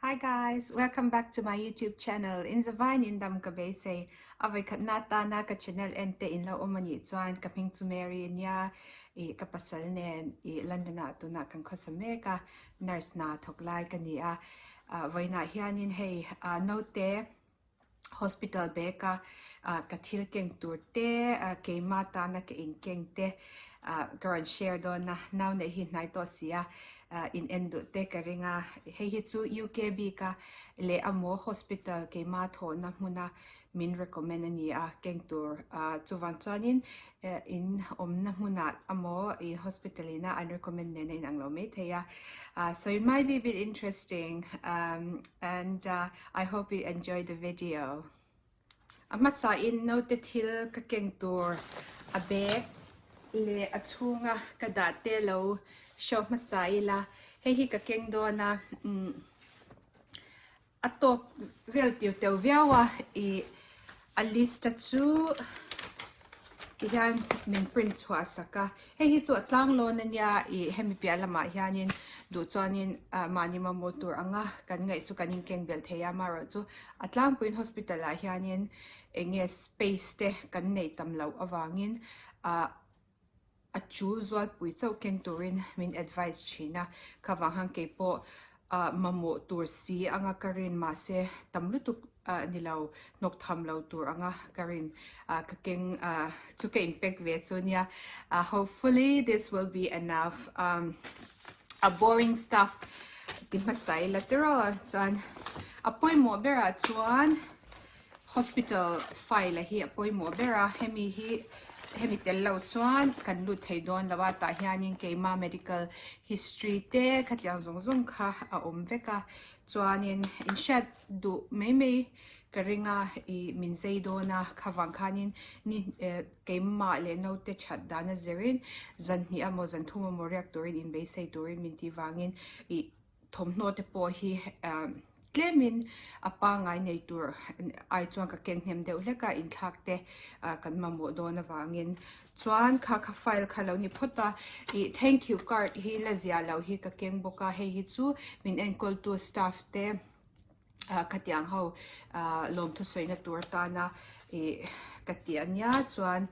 Hi guys, welcome back to my YouTube channel. In zavaiin in dam ka beisei. A vawikhatna atana ka channel en te in lo awm anih chuan ka hming chu Mary ania i ka pasal nen i London ah tunah kan khawsa mek a, nurse hna thawk lai ka ni a. Vawiinah hianin hei naute Hospital bag a ka thil keng tur te, keimah tana ka inkeng te ka rawn share dawn a, nau neih hi hnai tawh si a, in en duh te ka ring a, hei hi chu UK bik a leh amaw hospital keimah thawhna hmuna min recommend a ni a, keng tur chuvang chuanin in awmna hmunah amaw i hospital ina an recommend nen a inang lo maithei a, so it might be a bit interesting and I hope you enjoy the video. A hmasa in naute thil ka keng tur a bag leh a chhunga ka dah te lo show hmasa ila hei hi ka keng dawn a umm a tawk vel tir teuh viau a ih a list a chu tihian min print chhuah sak a hei hi chu a tlang lawn ania ih hemi piah lamah hianin duh chuanin ah mahni mamawh tur anga kan ngaih chu kan inkeng belh thei a amaherawhchu a tlangpuiin hospital ah hianin eng nge space te kan neih tam loh avangin ah A chu zualpui chauh keng turin min advice thin a, kha vang han kei pawh ah mamawh tur si anga ka rin mahse tam lutuk ah ni lo hnawk tham lo tur anga ka rin ah ka keng ah chu ka in pack ve chu nia ah hopefully this will be enough um a boring stuff ti hmasa ila tiraw chuan a pawimawh berah chuan. Hospital file a hi a pawimawh ber a, hemi hi hemi tel lo chuan kan lut thei dawn lo a, tah hianin keima medical history te khatiang zawng zawng kha a awm vek a, chuanin in hriat duh mai mai ka ring a ih min zei dawn a kha vang khanin ni eh keimah leh naute that dan a zirin zan hnih amaw zan thum amaw riak turin inbeisei turin min tih vangin ih thawmhnaw te pawh hi tlemin a pangngai nei tur ai chuan ka ken hnem deuh hlek a inthlak te kan mamawh dawn avangin chuan kha kha file kha lo ni phawt a ih thank you card hi la zia loh hi ka keng bawk a hei hi chu min enkawl tu staff te. ah khatiang ho ah lawmthu sawina tur atana ih ka tih a nia chuan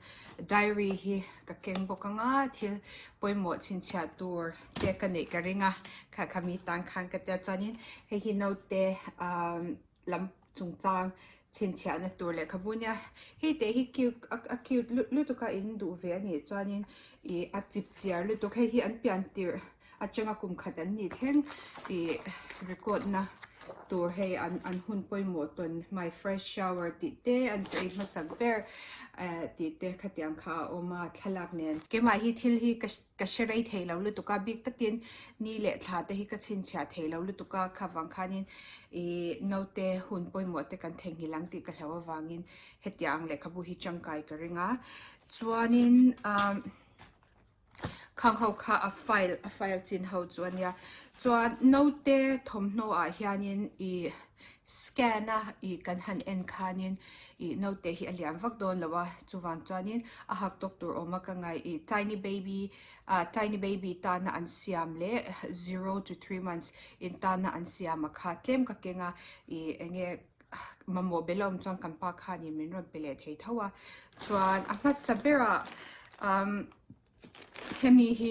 diary hi ka keng bawk anga thil pawimawh chhinchhiah tur te ka neih ka ring a kha kha mi tan khan ka tia chuanin hei hi naute ah lam chungchang chhinchhiahna tur lehkhabu nia hei te hi cute a cute lutuk a in duh ve a nih chuanin ih a chip chiar lutuk hei hi an pian tirh. Atanga kum khat an nih thleng ih record na tur hei an an hun pawimawh tawn my first shower tih te an chu ei hmasak ber eh tih te khatiang kha a awm a thlalak nen. Keimah hi thil hi ka ka hre rei thei lo lutuk a bik takin ni leh thla te hi ka chhinchhiah thei lo lutuk a kha vang khanin ih naute hun pawimawh te kan theihnghilh ang tih ka hlauh avangin hetiang lehkhabu hi tangkai ka ring a chuanin ah. Khang ho kha a file a file chin ho chu a nia chuan naute thawmhnaw ah hianin ih scan a ih kan han en khanin ih naute hi a lian vak dawn lo a chuvang chuanin a hak tawk tur awm a ka ngaih ih tiny baby ah tiny baby tana an siam leh zero to 3 months in tana an siam a kha tlem ka keng a ih eng nge mamawh bel a awm chuan kan pa khanin min rawn pe leh thei tho a chuan a hmasa berah umm hemi hi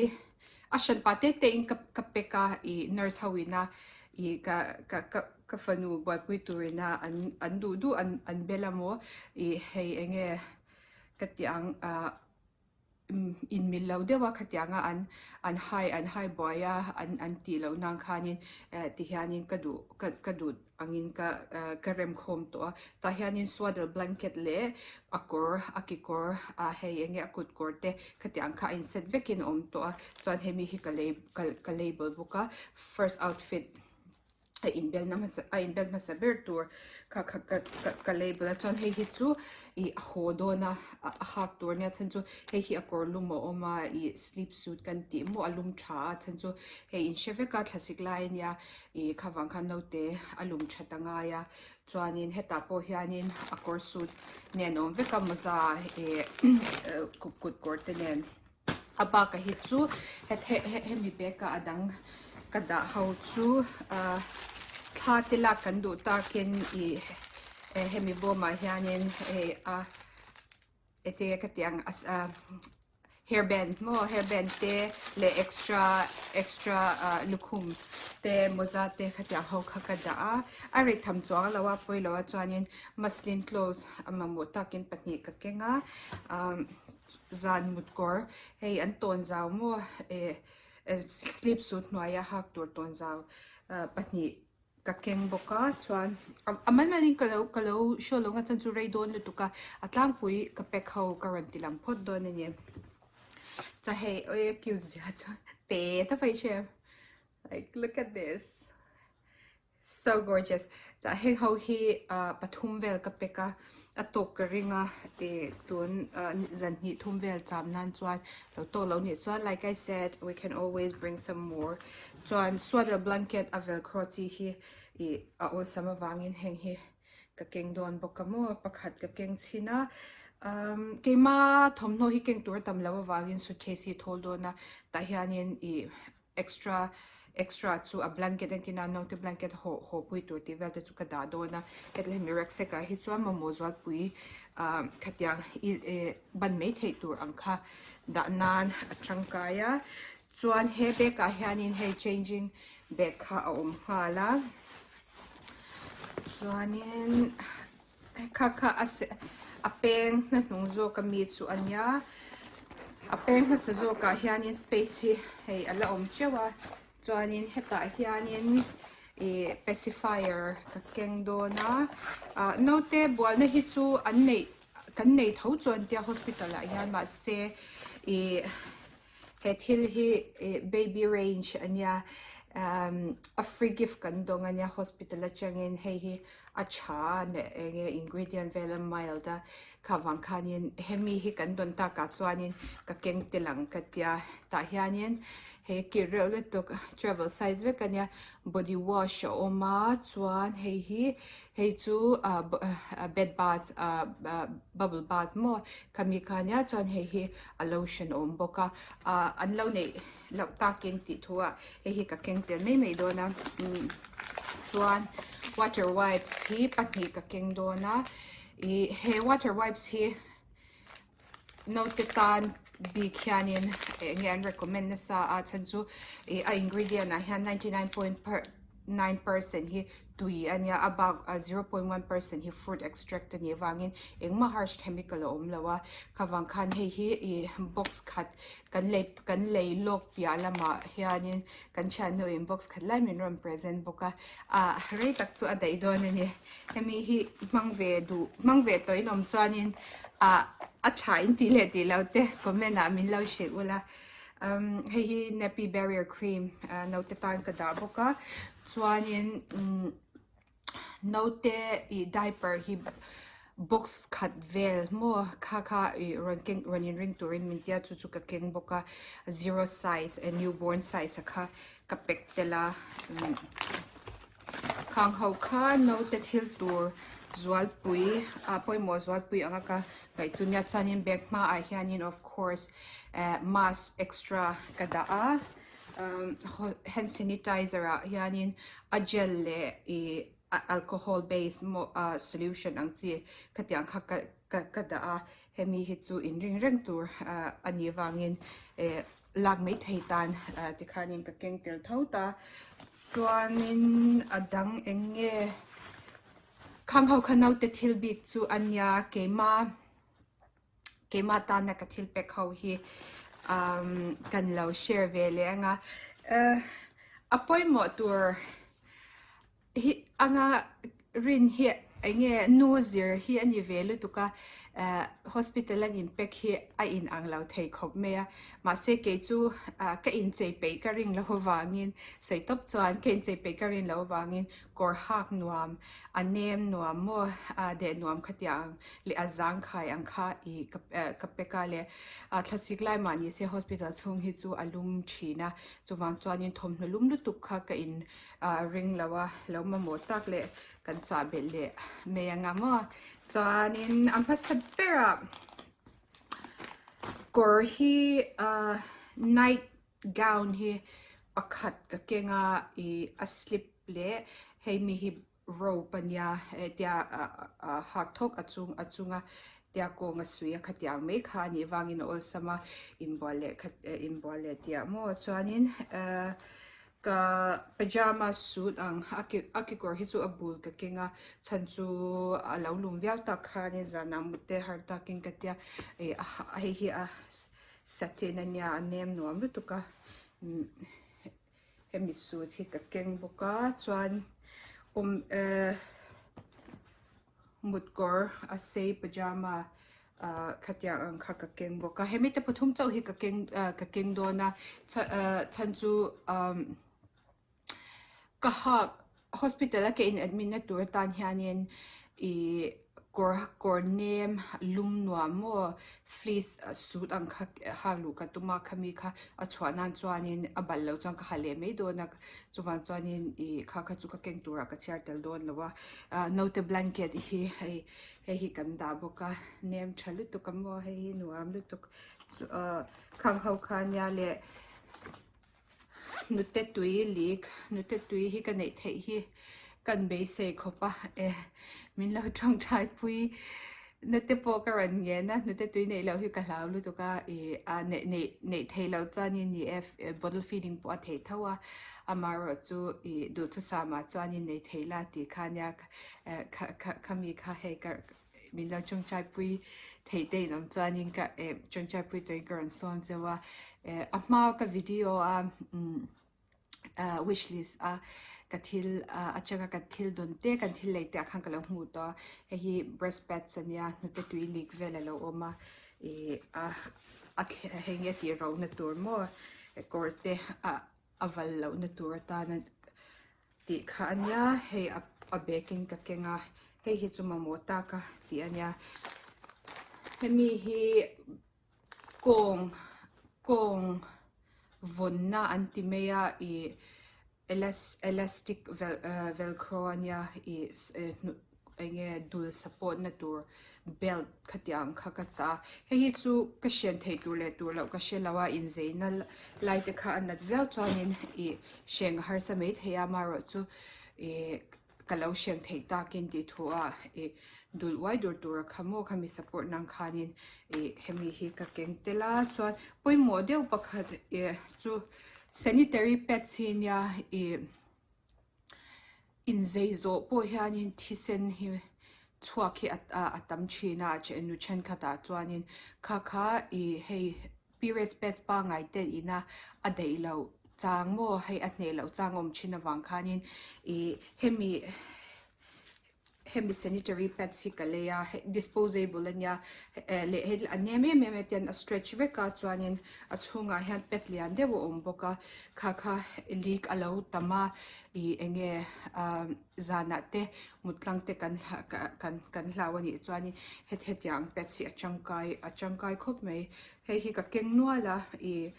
a hranpa te te in ka ka pack a ih nurse ho ina ih ka ka ka ka fanu buaipui turina an an duh duh an an bel a maw ih hei eng nge ka tih ang ah. inmil lo deuh a khatianga an an hai an hai buai a an an tih loh nan khanin eh ti hianin ka duh ka ka duh angin ka eh ka rem khawm tawh a tah hianin swaddle blanket leh a kawr a kekawr ah hei eng nge a kut kawr te khatiang kha a in set vekin a awm tawh a chuan hemi hi ka lei ka ka label bawk a first outfit. a inbel na hmasa a inbel hmasa ber tur kha kha ka ka ka label a chuan hei hi chu ih a haw dawn a a hak tur ania chhan chu hei hi a kawr lum a awm a ih sleep suit kan tih maw a lum tha a chhan chu hei in hre vek a thlasik lai ania ih kha vang khan naute a lum that a ngai a chuanin hetah pawh hianin a kawr suit nen a awm vek a mawza ih kut kawr te nen. A bak a hi chu hemi bag a a dang ka dah ho chu ahh Thla te lak kan duh takin ih hemi bawmah hianin hei a ete ka tih ang hairband maw hairband te leh extra extra ah lukhum te mawza te khatiang ho kha ka dah a a rit tham chuang lo a pawilo a chuanin muslin cloth a mamawh takin pahnih ka keng a ah zan mut kawr hei an tawn zau maw eh sleep suit hnuaia hak tur tawn zau ah pahnih. Ka keng bawk a chuan a mal malin ka lo ka lo show lo nga chuan chu rei dawn lutuk a a tlangpui ka pack ho ka rawn ti lang phawt dawn a ni chuan hei awi a cute zia chuan te ta phei hre like look at this so gorgeous chuan heng ho hi ah pathum vel ka pack a a tawk ka ring a ih tun ah zan hnih thum vel cham nan chuan lo tawk lo nih chuan like I said we can always bring some more. Chuan swaddle blanket a velcro chi hi ih a awlsam avangin heng hi ka keng dawn bawk a maw pakhat ka keng chhin a umm keima thawmhnaw hi keng tur a tam loh avangin suitcase hi a thawl dawn a tah hianin ih extra extra chu a blanket entir nan naute blanket haw haw pui tur tih vel te chu ka dah dawn a heti hemi rucksack ah hi chuan mamawh zualpui ah khatiang ih eh ban mai theih tur ang kha dah nan a tangkai a. Chuan he bag ah hianin hei changing bag kha a awm nghal a chuanin kha kha a se a peng hnahnung zawk ami chu a nia a peng hmasa zawkah hianin space hi hei a la awm teuh a chuanin hetah hianin ih pacifier ka keng dawn a ah naute bualna hi chu an neih kan nei tho chuan tia hospital ah hian mahse ih. He thil hi ih baby range a nia umm a free gift kan dawng a nia hospital atangin hei hi a tha a leh eng nge ingredient vel a mild a kha vang khanin hemi hi kan dawn takah chuanin ka keng tel ang ka tia tah hianin he kir reuh lutuk travel size vek a nia body wash a awm a chuan hei hi hei chu ah bed bath ah bubble bath maw khami kha nia chuan hei hi a lotion a awm bawk a ah an lo neih loh takin tih thu ah hei hi ka keng tel mai mai dawn a umm chuan water wipes hi pahnih ka keng dawn a ih he water wipes hi naute tan bik hianin eng nge an recommend nasa a chhan chu ih a ingredient ah hian 99 point 9% hi tui a nia a bak 0.1% hi fruit extract a nih avangin engmah harsh chemical a awm lo a khavang khan hei hi ih box khat kan lei kan lei lawk piah lamah hianin kan thiannu in box khat lai min rawn present bawk a ah rei tak chu a daih dawn a ni hemi hi hmang ve duh hmang ve tawh in awm chuanin ah a tha in tih leh tih loh te comment ah min lo hrilh ula. Umm hei hi nappy barrier cream ah naute tan ka dah bawk a chuanin umm naute ih diaper hi box khat vel maw kha kha ih rawn keng rawn in ring turin min tia chu chu ka keng bawk a zero size a newborn size a kha ka pack tel a umm khang ho kha naute thil tur zualpui ah pawimawh zualpui anga ka Ngaih chu nia chuanin bag hmaah hianin of course eh mask extra ka dah a umm hand sanitizer ah hianin a gel leh ih alcohol base maw ah solution ang chi khatiang kha ka ka ka dah a hemi hi chu in ring reng tur ah a nih vangin eh lak mai thei tan ah tikhanin ka keng tel tho ta chuanin a dang eng nge. Khang ho kha naute thil bik chu a nia keima keima tana ka thil pek ho hi umm kan lo share ve leh ang a eh a pawimawh tur hi anga rin hi eng nge nu zir hi a ni ve lutuk a eh hospital an in pack hi a in ang lo thei khawp mai a mahse kei chu ah ka inchei peih ka ring loh avangin sawi tawp chuan ka inchei peih ka rin loh avangin Kawr hak nuam, a nem nuam maw, a deh nuam khatiang ang leh a zangkhai ang kha ih ka ka pack a leh a thlasik lai mah ni se hospital chhung hi chu a lum thin a, chuvang chuanin thawmhnaw lum lutuk kha ka in ah ring lo a, lo mamawh tak leh kan chah belh leh mai anga maw chuanin a hmasa berah kawr hi ah night gown hi pakhat ka keng a ih a slip. leh hei mi hi rope a nia hetia ah hak thawk a chung a chunga tia kawng a suih a khatiang mai kha a nih vangin a awlsam a inbual leh khat inbual leh tih ah maw chuanin ehh ka pajama suit ang a ke a kekawr hi chu a bul ka keng a chhan chu a lo lum viau tak khanin zanah mut te har takin ka tia ih hei hi a satin a nia a nem nuam lutuk a Hemi suit hi ka keng bawk a chuan awm ehh mut kawr a sei pajama ah khatiang ang kha ka keng bawk a hemi te pathum chauh hi ka keng ah ka keng dawn a ah chhan chu umm ka hak Hospital a ke in admit na tur atan hianin ih kawr kawr nem lum nuam maw fleece suit ang kha hak luh ka tum a khami kha a chhuah nan chuanin a balh loh chuan ka ha leh mai dawn a chuvang chuanin ih kha kha chu ka keng turah ka chhiar tel dawn lo a ah naute blanket hi hei hei hi kan dah bawk a nem tha lutuk a maw hei hi nuam lutuk ah khang ho kha ania leh. Nute tui lik nute tui hi ka neih theih hi kan beisei khawp a e min lo tawngtai pui nute pawh ka rawn ngen a nute tui neih loh hi ka hlau lutuk a ih a neih neih neih theih loh chuanin ni e bottle feeding pawh a theih tho a amaherawhchu ih duhthusam ah chuanin nei thei la tih kha nia kha kha khami kha hei ka Min lo tawngtai pui theih te in awm chuanin ka eh tawngtai pui tawhin ka rawn sawn cheu a, eh a hma ka video a umm ah wish list a ka thil ah atanga ka thil dawn te kan thil lei te ah khan ka lo hmuh tawh a, hei hi breast pads ania hnute tui lik vel a lo awm a ih a a hei nge tih ro na tur maw kawr te ah a val loh na tur atana tih kha a nia hei a a bag in ka keng a hei hi chu mamawh tak a tih a nia hemi hi kawng kawng vawnna an ti mai a ih elastic vel ah velcro a nia ih eng nge dul support na tur belt khatiang kha ka chah a hei hi chu ka hriat theih tur leh tur loh ka hre lo a inzeina lai te kha a nat viau chuanin ih hreng a harsa mai thei a amaherawhchu ih ka lo hreng theih takin tih thu ah ih dul uai dur tur a kha maw khami support nan khanin ih hemi hi ka keng tel a chuan pawimawh deuh pakhat ih chu sanitary pads hi nia ih. Inzei zawh pawh hianin thisen hi chhuak hi a tam thin a, nu thenkhatah chuanin kha kha ih hei periods pads pangngai te ina a daih loh chang maw hei a hneh loh chang a awm thin avang khanin ih hemi. Hemi sanitary pads hi ka lei a disposable a nia eh leh hei a nem em em a tian a stretch vek a chuanin a chhungah hian pad lian deuh a awm bawk a kha kha leak a lo tam a ih eng nge ah zanah te mut tlang te kan kan kan hlau a nih chuanin hetiang pads hi a tangkai a tangkai khawp mai hei hi ka keng nual a ih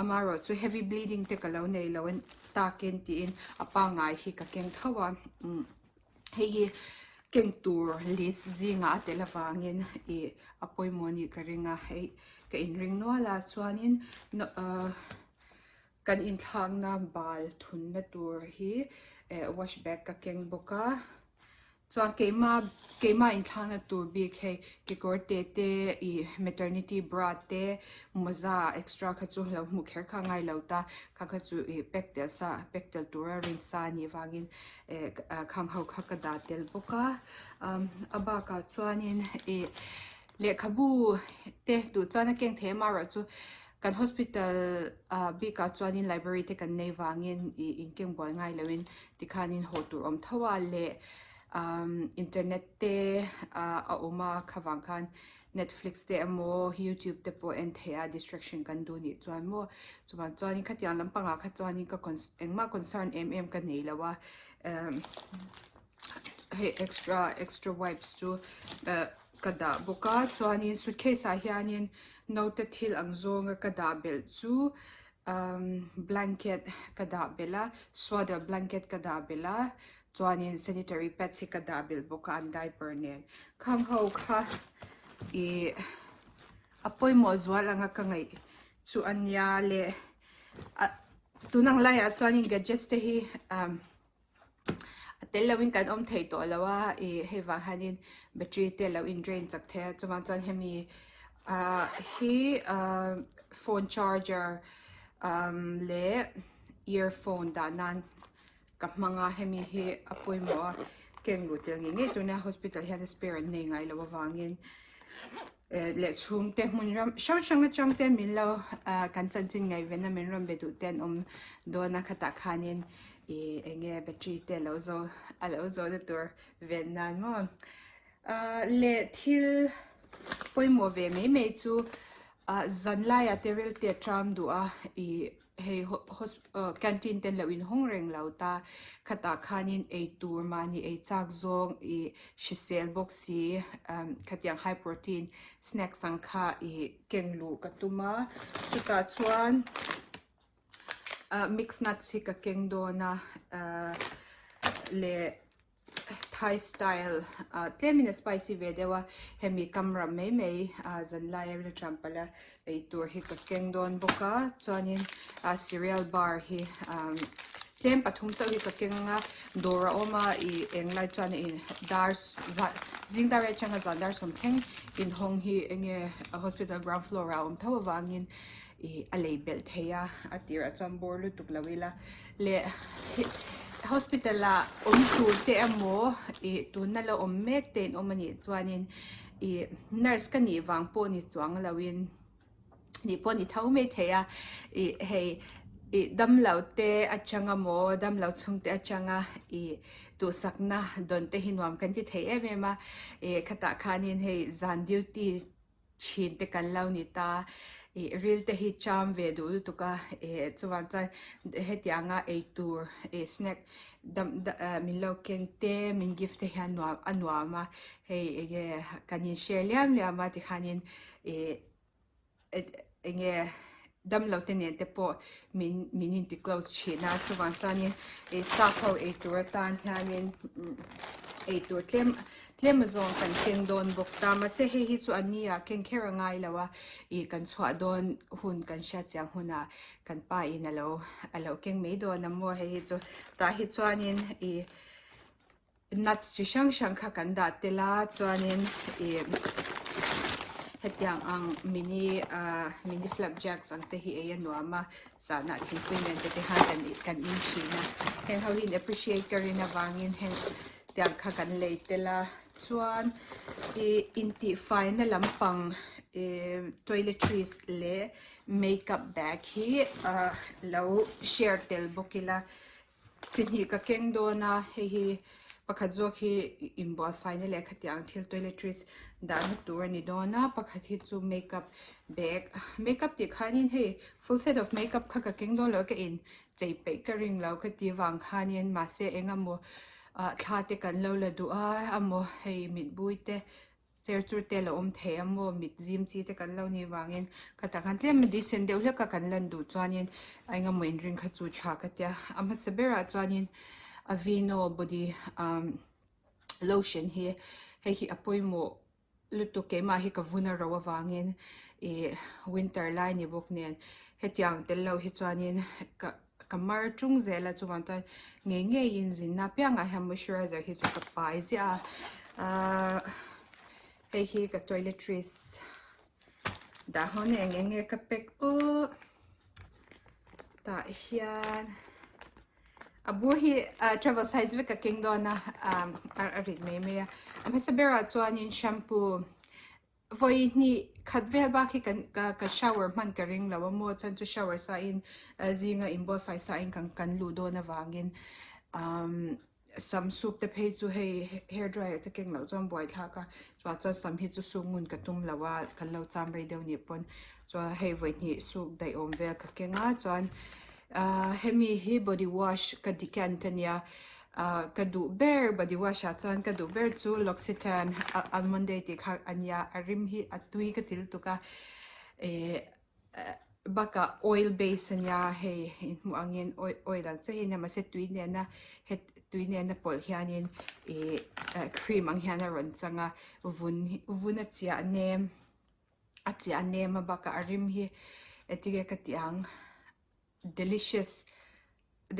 amaherawh chu heavy bleeding te ka lo nei lo takin tiin a pangngai hi ka keng tho a umm. Hei hi keng tur list zingah a tel avangin ih a pawimawh anih ka ring a hei ka inring nual a chuanin ahh kan inthlakna bal thunna tur hi eh wash bag ka keng bawk a chuan keima keima inthlakna tur bik hei kekawr te te ih maternity bra te mawza extra kha chu lo hmuh kher kha a ngai lo ta kha kha chu ih pack tel sa pack tel tura rin sa anih vangin. eh khang ho kha ka dah tel bawk a a bakah chuanin ih lehkhabu te duh chuan a keng thei a amaherawhchu kan hospital ah bikah chuanin library te kan nei vangin ih inkeng buai ngai loin tikhanin haw tur awm tho a leh umm internet te ah a awm a kha vang khan Netflix te emaw youtube te pawh en theih a distraction kan duh nih chuan maw chuvang chuanin khatiang lampangah kha chuanin ka con engmah concern em em ka nei lo a emm hei extra extra wipes chu eh ka dah bawk a chuanin suitcase ah hianin naute thil ang zawnga ka dah belh chu umm blanket ka dah belh a swaddle blanket ka dah belh a. Chuanin sanitary pads hi ka dah belh bawk a an diaper nen. Khang ho kha ih a pawimawh zual anga ka ngaih chu a nia leh ah tun ang laiah chuanin gadgets te hi umm. Tel loin kan awm thei tawh lo a, ih hei vang hianin battery te lo in drain chak thei a, chuvang chuan hemi ah hi ah phone charger umm leh earphone dah nan ka hmang a, hemi hi a pawimawh a, keng luh tel ngei ngei tuna hospital hian spare an nei ngai loh avangin. Leh chhungte hmun ram hrang hrang atang te min lo ah kan chanchin ngaihven a min rawn be duh te an awm dawn a khatah khanin ih eng nge battery te alo zo a lo zo na tur ven nan maw ah leh thil pawimawh ve mai mai chu ah zan laiah te rel te a tram duh a ih Hei canteen te lo inhawng reng lo ta, khatah khanin ei tur mahni ei chak zawng ih hrisel bawk si khatiang high protein snacks ang kha ih keng luh ka tum a, chutah chuan ah mix nuts hi ka keng dawn a ah leh. Thai style ah tlemin a spicy ve deuh a hemi kam ram mai mai ah zanlai a rilṭam palh a ei tur hi ka keng dawn bawk a chuanin ah cereal bar hi ah tlem pathum chauh hi ka keng a dawr a awm a ih englai chuan a in dar zing dar atanga zan dar sawm thleng inhawng hi enge hospital ground floor ah a awm tho avangin ih a lei belh thei a a tirah chuan bawr lutuk lo ila leh hospital ah awm tur te emaw ih tuna la awm mek te in awm anih chuanin ih nurse ka nih vang pawh ni chuang lo in nih pawh ni tho mai thei a ih hei ih damlo te atang emaw damlo chhung te atanga ih duhsakna dawn te hi nuam kan ti thei em em a ih khatah khanin hei zan duty thin te kan lo ni ta. Ih ril te hi cham ve duh lutuk a, ih chuvang chuan hetianga eitur ih snack dam min lo keng te min gift te hian nuam a nuam a, hei enge kan in share liam liam a tikhanin ih enge damlo te nen te pawh min min inti close thin a chuvang chuanin ih staff ho eitur atan hianin eitur tlem tlem azawng kan keng dawn bawk ta mahse hei hi chu an ni ah keng kher a ngai lo a ih kan chhuah dawn hun kan hriat chiang hunah kan pa in alo alo keng mai dawn a maw hei hi chu tah hi chuanin ih Nuts chi hrang hrang kha kan dah tel a chuanin ih hetiang ang mini ah mini flapjacks ang te hi ei a nuam a zanah thingpui nen te te khan kan kan in thin a heng ho hi in appreciate ka rin avangin heng tiang kha kan lei tel a chuan ih intihfaina lampang ih toiletries leh makeup bag hi ah lo share tel bawk ila. Chi hnih ka keng dawn a, hei hi pakhat zawk hi inbual faina leh khatiang thil toiletries dahna tur a ni dawn a, pakhat hi chu makeup bag makeup tih khanin hei full set of makeup kha ka keng dawn lo a ka in chei peih ka ring lo ka ti vang khanin mahse eng emaw ah thla te kan lo la duh a emaw hei mitbui te Cher chur te lo awm thei a maw mit zim chi te kan lo nih vangin ka tak han tlem a decent deuh hlek a kan lan duh chuanin a engemaw inring kha chu tha ka tia a hmasa berah chuanin Aveeno body umm lotion hi hei hi a pawimawh lutuk keimah hi ka vun a ro avangin ih winter lai ni bawk nen hetiang tel lo hi chuanin ka. Ka mar tung zel a chuvang chuan ngei ngeiin zinna apiangah hian moisturizer hi chu ka pai ziah a ahh hei hi ka toiletries dah ho na eng eng nge ka pack awh tah hian a bur hi ah travel size vek ka keng dawn a ah a rit mai mai a a hmasa berah chuanin shampoo. Vawi hnih khat vel bak hi kan ka ka shower hman ka ring lo a maw chuan chu shower sa in zinga inbual fai sa in kan kan luh dawn avangin umm sam suk te phei chu hei hair dryer te keng loh chuan buai thlak a chuvang chuan sam hi chu suk ngun ka tum lo a kan lo cham rei deuh nih pawn chuan hei vawi hnih suk daih awm vel ka keng a chuan ahh hemi hi body wash ka decant ania. Ah ka duh ber body wash ah chuan ka duh ber chu L'Occitane almond day tih kha a nia a rim hi a tui ka ti lutuk a eh bakah oil base a nia hei inhmuh angin oil oil ang chiah hi a nia mahse tui nena het tui nena pawlh hianin ih cream ang hian a rawn chang a vun hi vun a chiah nem a chiah nem a bakah a rim hi engtin nge ka tih ang. Delicious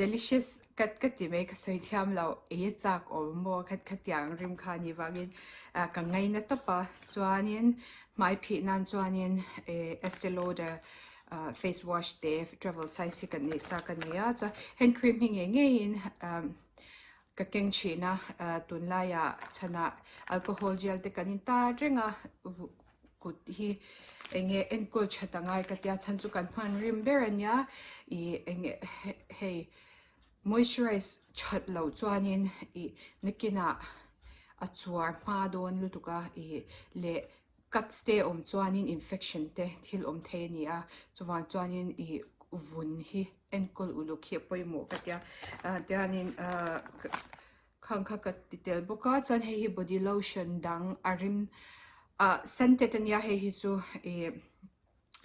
delicious Ka ka ti mai ka sawi thiam lo ei a chak awm maw kha khatiang rim kha a nih vangin ah ka ngaina tawp a chuanin hmai phih nan chuanin eh Estee Lauder ah face wash te travel size hi ka neih sa ka nei a chuan hand cream hi ngei ngeiin ah ka keng thin a ah tunlaiah chhanah alcohol gel te kan intar reng a kut hi eng nge enkawl that a ngai ka tia chhan chu kan hman rim ber a nia ih eng nge hei moisturize that loh chuanin ih nakinah a chuar hma dawn lutuk a ih leh cuts te awm chuanin infection te thil awm thei a ni a chuvang chuanin ih vun hi enkawl uluk hi a pawimawh ka tia ah tianin ah. Khang kha ka ti tel bawk a chuan hei hi body lotion dang a rim ah scented ania hei hi chu ih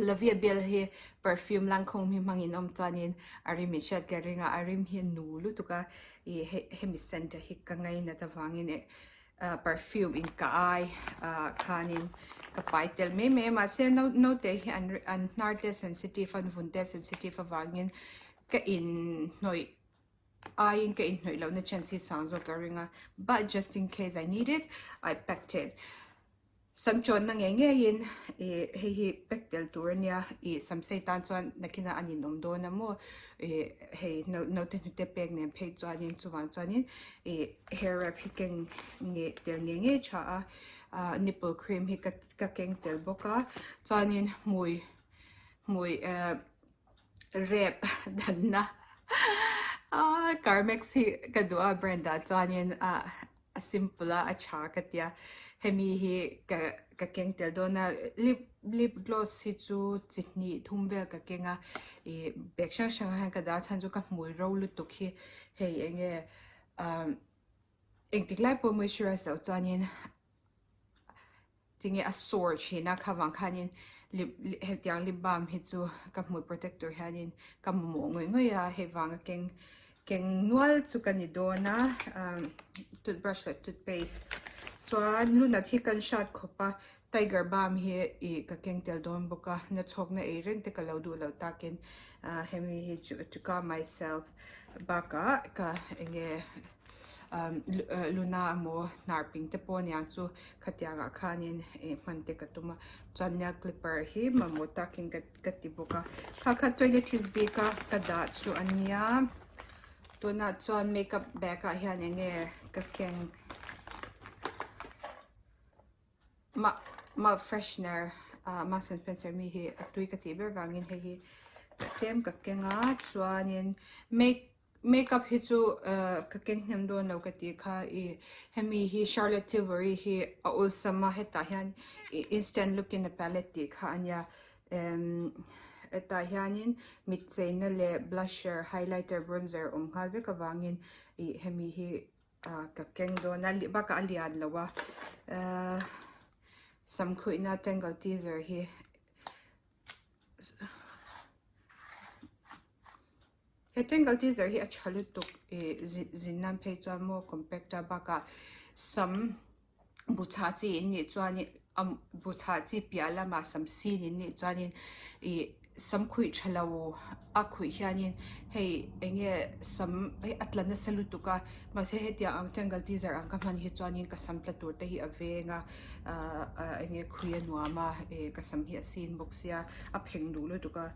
La Vie Belle hi perfume Lancome hi hmangin awm chuanin a rim in hriat ka ring a a rim hi a nu lutuk a ih hei hemi scent hi ka ngainat avangin eh ah perfume in ka ai ah khanin ka pai tel mai mai a mahse naute hi an an hnar te sensitive a an vun te sensitive avangin ka inhnawih. aiin ka inhnawih lohna chance hi sang zawk ka ring a but just in case I need it I packed it sam chawnna ngei ngeiin ih hei hi pack tel tur ania ih sam sei tan chuan nakinah a ninawm dawn a maw ih hei naute hnute pek nen phei chuanin chuvang chuanin ih hair wrap hi keng nge tel ngei ngei tha a ah nipple cream hi ka ka keng tel bawk a chuanin hmui hmui eh. Rep danna ah Carmex hi ka duh a brand ah chuanin ah a simple a a tha ka tia hemi hi ka ka keng tel dawn a lip lip gloss hi chu chi hnih thum vel ka keng a ih bag hrang hrang ah hian ka dah a chhan chu ka hmui ro lutuk hi hei eng nge ah engtik lai pawh moisturize loh chuanin. Tinge a sawr thin a kha vang khanin lip hetiang lip balm hi chu ka hmui protect tur hianin ka mamawh ngawih ngawih a hei vanga keng keng nual chu ka ni dawn a ah toothbrush leh toothpaste chuan lunat hi kan hrat khawp a tiger balm hi ih ka keng tel dawn bawk a nachhawkna ei reng te ka lo duh loh takin ah hemi hi chu to calm myself bakah ka eng nge. Luna emaw hnar ping te pawh aniang chu khatiang ah khanin ih hman te ka tum a chuan nail clipper hi mamawh takin ka ka ti bawk a kha kha toiletries bik a ka dah chu ania tunah chuan makeup bag ah hian eng nge ka keng mah mah freshener ah Marks and Spencer mi hi a tui ka tih ber vangin hei hi tlem ka keng a chuanin make. Makeup hi chu ka ken hnem dawn lo ka tih kha ih hemi hi Charlotte Tilbury hi a awlsam a hetah hian ih instant look in a palette tih kha a nia emm hetah hianin mit cheina leh blusher highlighter bronzer awm nghal vek avangin ih hemi hi ah ka keng dawn a bakah a lian lo a ehh samkhuihna tangle teaser hi. He tangle teaser hi a tha lutuk ih zin nan phei chuan maw compact a bakah sam bu chhah chi in nih chuan a bu chhah chi piah lamah sam sin in nih chuanin ih sam khuih tha lo a khuih hianin hei eng nge sam hei a tla nasa lutuk a mahse hetiang ang tangle teaser ang ka hman hi chuanin ka sam tla tur te hi a veng a ahh eng nge khuih a nuam a ih ka sam hi a sin bawk sia a pheng duh lutuk a.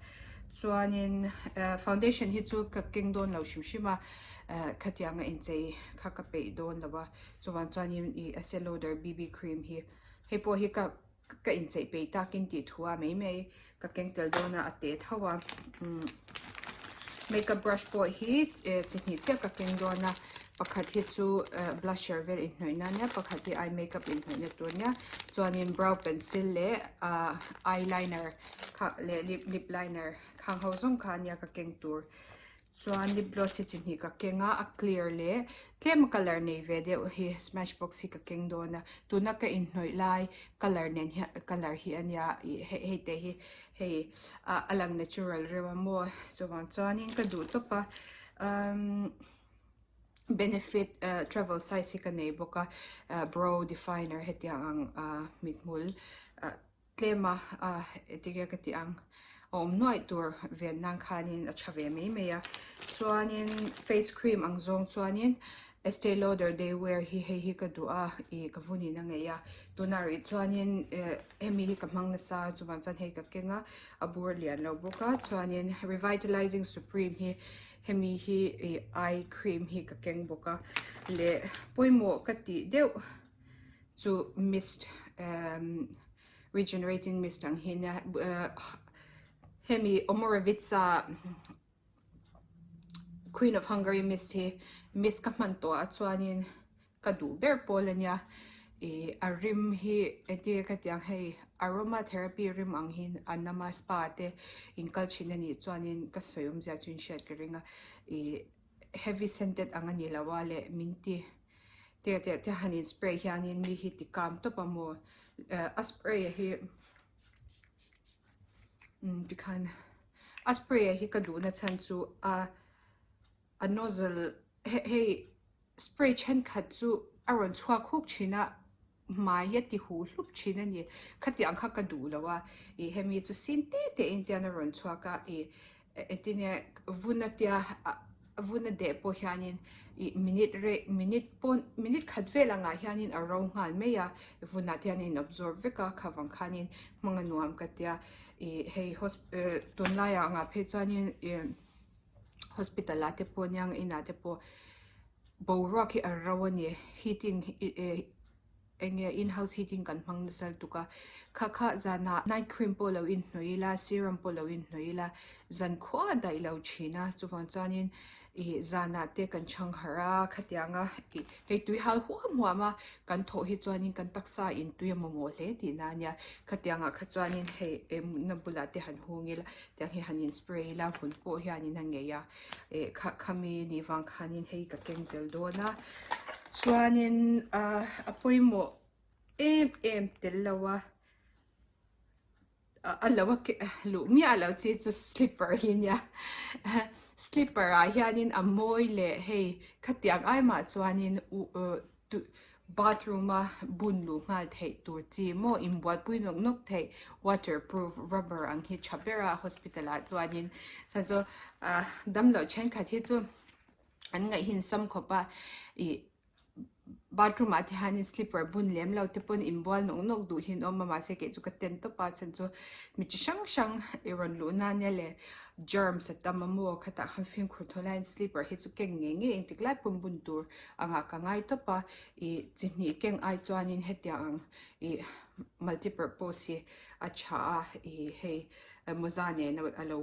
Chuanin eh foundation hi chu ka keng dawn lo hrim hrim a eh khatianga inchei kha ka peih dawn lo a chuvang chuanin ih Estee Lauder B_B cream hi hei pawh hi ka ka inchei peih takin tih thu a mai mai ka keng tel dawn a a te tho a umm makeup brush pawh hi eh chi hnih chiah ka keng dawn a pakhat hi chu eh blusher vel inhnawih na ania pakhat hi eye makeup inhnawih na tur ania chuanin brow pencil leh ah eyeliner. Kha leh lip lip liner khang ho zawng kha ania ka keng tur chuan lip gloss hi chi hnih ka keng a a clear leh tlem a colour nei ve deuh hi smashbox hi ka keng dawn a tuna ka inhnawih lai colour nen hian colour hi ania ih hei hei te hi hei ah a lang natural reuh a maw chuvang chuanin ka duh tawp a umm benefit ah travel size hi ka nei bawk a ah brow definer hetiang ang ah mithmul ah. Tlema ah tige ka tih ang. a awm nuaih tur ven nan khanin a tha ve mai mai a. Chuanin face cream ang zawng chuanin Estee Lauder Day Wear hi hei hi ka duh a ih ka vunin a ngei a. Tunah rih chuanin eh hemi hi ka hmang nasa a chuvang chuan hei ka keng a, a bur lian lo bawk a. Chuanin Revitalizing Supreme hi hemi hi ih eye cream hi ka keng bawk a leh pawimawh ka tih deuh chu mist emm regenerating mist ang hi nia hemi Omorovicza Queen of Hungary mist hi mist ka hman tawh ah chuanin ka duh ber pawl ania ih a rim hi engtin nge ka tih ang hei aroma therapy rim ang hi a nama spa te in kal thin anih chuanin ka sawi awmzia chu in hriat ka ring a ih heavy scented ang a ni lo a leh min ti te te te han in spray hianin mi hi ti kam tawp a maw eh a spray hi umm tikhan a spray hi ka duhna chhan chu a a nozzle hei spray thenkhat chu a rawn chhuak huk thin a hmai a ti huh hlup thin a ni. Khatiang kha ka duh lo a, ih hemi chu sin te te in tian a rawn chhuak a, ih engtin nge vun a tia vun a deh pawh hianin ih minute rei minute pawn minute khat vel angah hianin a ro nghal mai a, vunah te hian a in absorb vek a, kha vang khanin hmang a nuam ka tia, ih hei tunlaiah angah phei chuanin ih hospital ah te pawh aniang inah te pawh boruak hi a ro a ni heating ih eng nge in house heating kan hmang nasa lutuk a kha kha zanah night cream pawh lo inhnawih ila serum pawh lo inhnawih ila zan khuah daih lo thin a chuvang chuanin ih zanah te kan chhang harh a khatianga ih hei tui hal huam huam a kan thawh hi chuanin kan taksa in tui a mamawh hle tihna a nia khatiangah kha chuanin hei eh mutna bulah te han hung ila tiang hi han in spray ila vun pawh hianin a ngei a eh kha khami nih vang khanin hei ka keng tel dawn a chuanin ah a pawimawh em em tel lo a a lo a luh miah loh chi chu slipper hi nia slipper ah hianin a mawi leh hei khatiang ai mah chuanin Bathroom a bun luh nghal theih tur chi maw inbualpui nawk nawk theih waterproof rubber ang hi tha ber a hospital ah chuanin chhan chu ah damloh thenkhat hi chu an ngaih hinsam khawp a ih bathroom ah te hianin slipper bun lem lo te pawn inbual nawk nawk duh hi an awm a mahse kei chu ka ten tawp a chhan chu mi chi hrang hrang i rawn luh nan nia leh germs a tam a maw khatah khan fimkhur thaw laiin slipper hi chu keng ngei ngei engtik lai pawn bun tur Angah ka ngai tawp a, ih chi hnih keng ai chuanin hetiang ang ih multi purpose hi a tha a, ih hei mawza nen a lo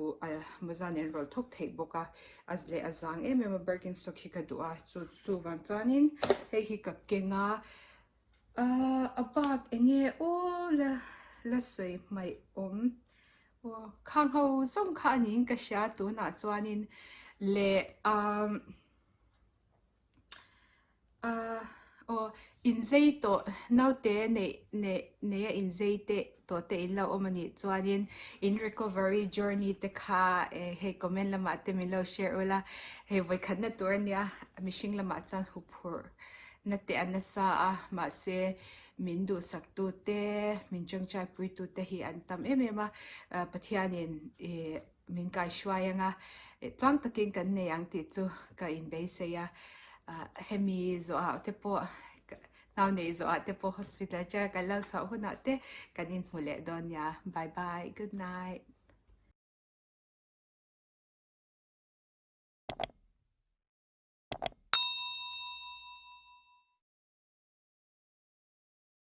mawza nen rawl thawk theih bawk a, a leh a zang em em a Birkenstock hi ka duh a, chu chuvang chuanin hei hi ka keng a, ahh a bak eng nge aw la la sawi hmaih awm aw khang ho zawng kha a niin ka hria tunah chuanin leh ahh. Ahh aw inzei tawh naute neih neih neih a inzei te tawh te in lo awm anih chuanin in recovery journey te kha eh hei comment lamah te min lo share ula hei vawikhatna tur ania mihring lamah chuan huphurh na te a nasa a mahse min duhsak tu te min tawngtai pui tu te hi an tam em em a Pathianin ih Min kaihruai anga tluang takin kan nei ang tih chu ka inbeisei a, hemi zawhah te pawh nau neih zawhah te pawh hospital atanga kan lo chhuah hunah te kan inhmu leh dawn nia. Bye bye, good night.